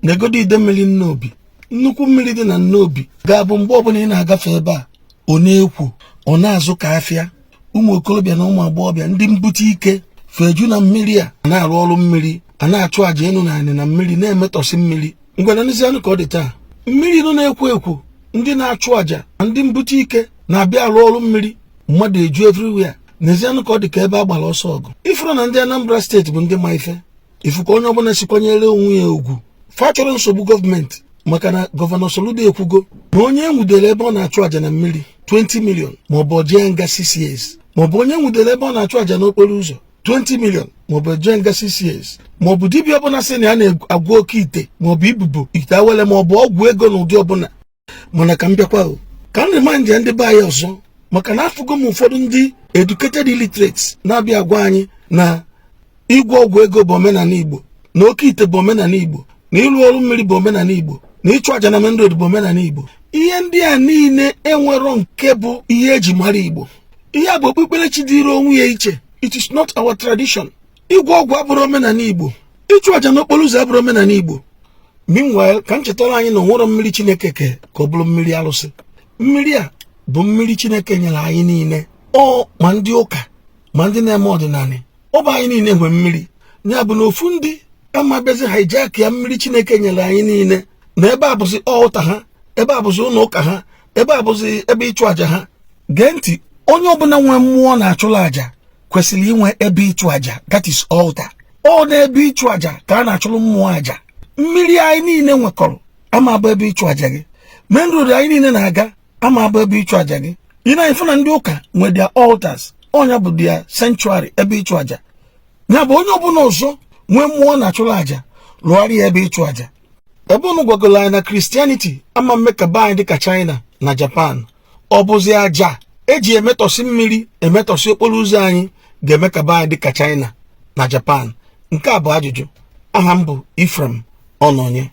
Negodo ide mmiri Nnobi, nnukwu mmiri dị na Nnobi ga-abụ mgbe ọbụla ị na-agafe ebe a, ọ na-ekwo, ọ na-azụ ka afịa. Ụmụ okorobịa na ụmụ agbọghọbịa ndị mbute ike feju na mmiri a na-arụ ọrụ mmiri, a na-achụ àjà enu na anị na mmiri, na-emetọsị mmiri. Ngwana, nụzianụ ka ọ dị taa. Mmiri nọ na-ekwo ekwo, ndị na-achụ àjà na ndị mbute ike na-abịa arụ ọrụ mmiri, mmadụ eju everywhere. N'ezianụ ka ọ dị ka ebe a gbara ọsọ ọgụ. Ifuru na ndị Anambra Steeti bụ ndị ma ife ifu ka onye ọbụla sikwanyere onwe ya ugwu. Fa chọrọ nsogbu gọọmenti, maka na Gọvanọ Soludo ekwugo na onye enwudere ebe ọ na-achụ àjà na mmiri, 20 million, maọbụ ojee nga 6 years, maọbụ onye nwudere ebe ọ na-achụ àjà n'okporo ụzọ, 20 million, maọbụ ojee nga 6 years, maọbụ dibịa ọbụla sị na ya na-agwọ oke ite, maọbụ ibubo ite awele, maọbụ ọgwụ ego n'ụdị ọbụla. Mana ka m bịakwa o, ka m remind ya ndị be anyị ọzọ, maka na afụgo m ụfọdụ ndị educated illiterates na-abịa agwa anyị na ịgwọ ọgwụ ego bụ omenala Igbo, na oke ite bụ omenala Igbo, na ịrụ ọrụ mmiri bụ omenala Igbo, na ịchụ àjà na main road bụ omenala Igbo. Ihe ndị a niile enwero nke bụ ihe eji mara Igbo. Ihe a bụ okpukperechi dịrị onwe ya iche. It is not our tradition. Ịgwọ ọgwụ abụrụ omenala Igbo, ịchụ àjà n'okporo ụzọ abụrụ omenala Igbo. Meanwhile, ka m chetara anyị na onwero mmiri Chineke ke ka ọ bụrụ mmiri arụsị. Mmiri a bụ mmiri Chineke nyere anyị niile, ọ ma ndị ụka ma ndị na-eme ọdịnala. Ọ bụ anyị niile nwe mmiri. Ya bụ na ofu ndị amabiazi hijack ya, mmiri Chineke nyere anyị niile, na ebe a bụzi ọụta ha, ebe a bụzi ụlọ ụka ha, ebe a bụzi ebe ịchụ àjà ha. Gee ntị, onye ọbụla nwe mmụọ na-achụla àjà kwesịrị inwe ebe ịchụ àjà, that is altar. Ọ n'ebe ịchụ àjà ka a na-achụrụ mmụọ àjà. Mmiri anyị niile nwekọrọ ama abụ ebe ịchụ àjà gị. Main road anyị niile na-aga ama abụ ebe ịchụ àjà gị. Ị na-efu na ndị ụka nwe their altars, ọnya bụ their sanctuary, ebe ịchụ àjà. Ya bụ onye ọbụla ọzọ nwee mmụọ na-achụrụ àjà, lụgharịa ya ebe ịchụ àjà. Ebe unu gwagolo anyị na Christianity ama mme ka be anyị dịka China na Japan, ọ bụzi àjà eji emetọsị mmiri, emetọsị okporo ụzọ anyị ga-eme ka be anyị dịka China na Japan? Nke a bụ ajụjụ. Aha m bụ Ifrem Ọnọnye.